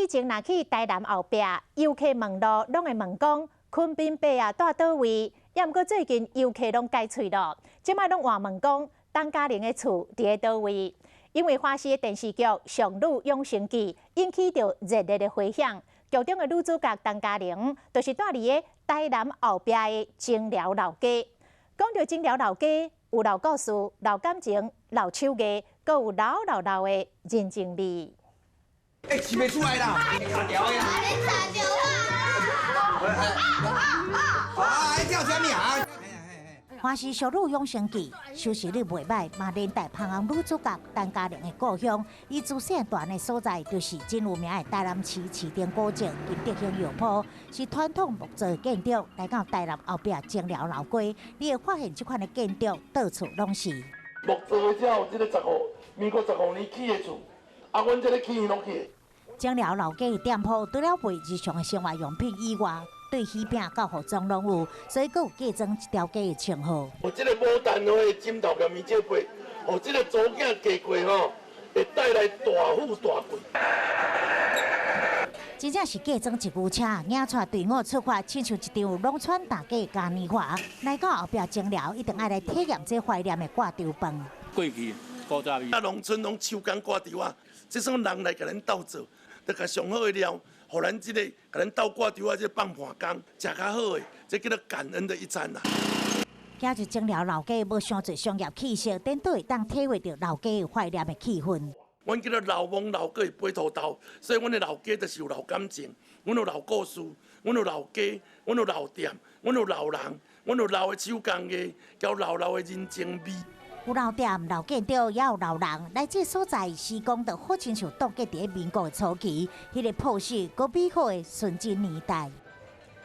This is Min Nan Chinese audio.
以前若去台南後壁，遊客問路攏會問講昆彬伯啊蹛佗位，也毋過最近遊客攏改喙咯，這擺攏換問講董嘉玲的厝佇咧佗位。因為華視的電視劇《俗女養成記》引起著熱烈的迴響，劇中的女主角董嘉玲就是蹛佇咧台南後壁的菁寮老街。講著菁寮老街，有老故事、老感情、老手藝，閣有老老老的人情味。欸，飼袂出來啦！卡掉的。你卡掉啊！啊，愛叫啥物啊？華視《俗女養成記》收視率袂䆀，嘛連帶捧紅女主角陳嘉玲的故鄉。伊自細蹛的所在，就是真有名的台南市市町古蹟金德興藥鋪，是傳統木造建築。來到台南後壁菁寮老街，你會發現這款的建築到處攏是。木造的才有這个十五，民國十五年起的厝，啊，阮這个起攏起。菁寮老街的店鋪，除了賣日常的生活用品以外，對喜餅到服裝攏有，所以閣有嫁妝一條街的稱號。哦，這个牡丹花的枕頭佮棉蓆被，哦，這个查某囝嫁過吼，會帶來大富大貴。真正是嫁妝一牛車，迎帶隊伍出發，親像一場農村大嫁嘉年華。來到後壁菁寮，一定愛來體驗這懷念的掛鐲飯。過去古早味。啊，農村攏手工掛鐲仔，這種人來共咱鬥做，就共上好的料，予咱這个共咱鬥掛鐲仔，這個放伴工，食較好的，這叫做感恩的一餐啦。行入菁寮老街，無傷濟商業氣息，顛倒會當體會著老街懷念的氣氛。阮叫做老墓老閣會飛土豆，所以阮的老街就是有老感情，阮有老故事，阮有老街，阮有老店，阮有老人，阮有老的手工藝，佮老老的人情味。有老店、老建築，也有老人。來這所在，時光就好親像凍結佇咧民國的初期，彼個樸實閣美好的純真年代。